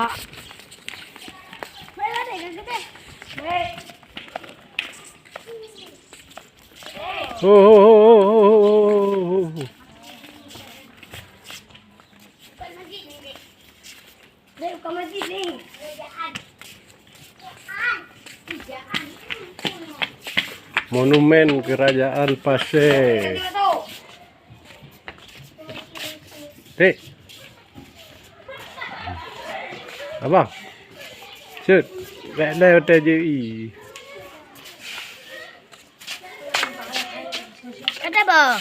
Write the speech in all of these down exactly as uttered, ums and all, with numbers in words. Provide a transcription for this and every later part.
Ho, ho, ho, ho, ho, ho, ho. Monumen Kerajaan Pasé. Dek. Abang. Cut. Lek-lek hotel J I. Ada bah.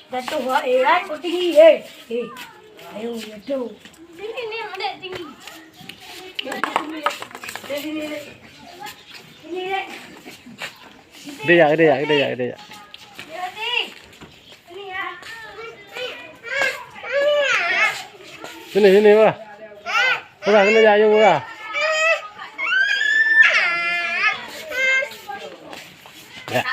Jatuh, wah, eh, eh, kok tinggi, eh. Eh, ayo, jatuh. Sini ni, ada tinggi. Sini, sini, sini. Sini, eh. Gede jak, gede jak, gede jak, gede jak. Sini, sini, bah. Bah, kena jak, yuk, bah. Ya.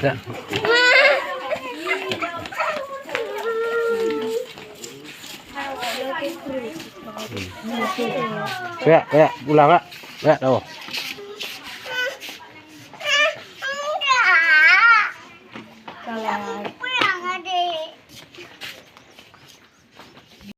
Ya. Ya, ya, ulang, ya. Ya, tahu.